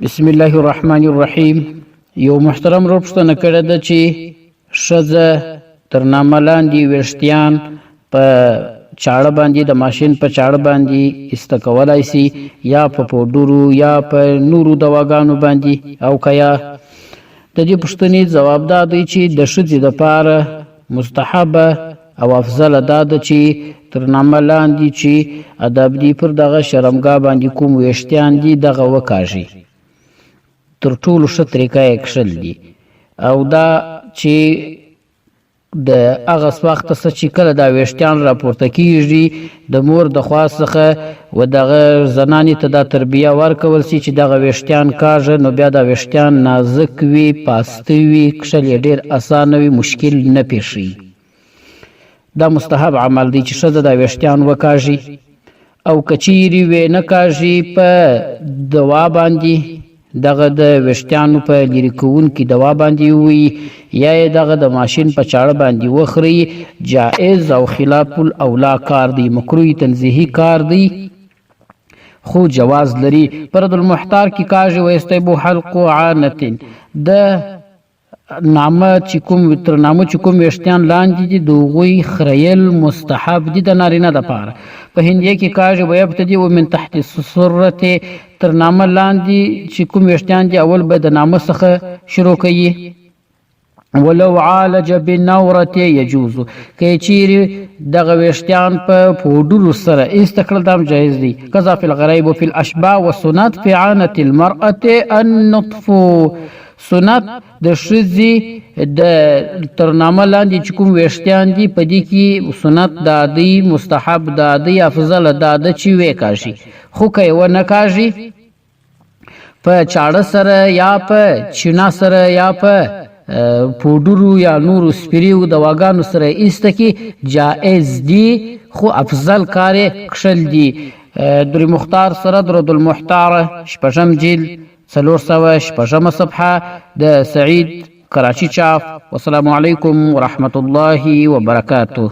بسم الله الرحمن الرحیم. یو محترم ورور پوښتنه کړې ده چې ښځه تر نامه لاندې ویښتیان په چاړه باندې، د ماشین په چاړه باندې ایسته کولای سي یا په پوډرو یا په نورو دواګانو باندې او که یا؟ د دې پوښتنې ځواب دا دی چې د ښځې دپاره مستحبه او افضله دا ده چې تر نامه لاندې چې ادب دي پر دغه شرمګاه باندې کوم ویښتیان دي دغه وکاږي، تر ټولو ښه طریقه یې کښل دي. او دا چې د هغه وخت څخه چې کله دا ویښتیان راپورته کیږي د مور د خوا څخه و دغه زنانې ته دا تربیه ورکول سي چې دغه ویښتیان کاږه، نو بیا دا ویښتیان نازک وي، پاسته وي، کښل یې ډېر اسانه وي، مشکل نه پېښوي. دا مستحب عمل دی چې ښځه دا ویښتیان وکاږي. او که چیرې وې نه کاږي په دوا باندې، دغه د ویښتیانو په لیرې کوونکي دوا باندې وي یا یې دغه د ماشین په چاړه باندې وخوري، جائز او خلاف الاولا کار دی، مکروه تنزیهي کار دی، خو جواز لري. پر المحتار کې کاږي ویستیبو حلق عانة، د نامه چې کوم تر نامه چې کوم ویښتیان لاندې دي د هغوی خریل مستحب دي د نارینه دپاره. په هندیه کې کاږي ویبتدي ومن تحت السرة، تر نامه لاندې چې کوم ویښتیان دي اول به د نامه څخه شروع کوي. ولو عالج بالنورة يجوز، که چیرې دغه ویښتیان په پوډرو سره ایسته کړل دا هم جایز دی. کذا فی الغریب وفي الاشباع. وسنت فی عانة المرأة النطف، سنت د ښځې د تر نامه لاندې چې کوم ویښتیان دي په دې کې سنت دا دی، مستحب دا دی، افضل دا ده چې ویې کاږي. خو که یې ونه کاږي په چاړه سره یا په چینا سره یا په پوډرو یا نورو سپریو دواګانو سره ایسته کې جائز دي، خو افضل کار یې کښل دي. در مختار سره درد المحتار شپږم جلد 406 صفحه د سعید کراچي چاپ. والسلام علیکم ورحمت الله وبرکاته.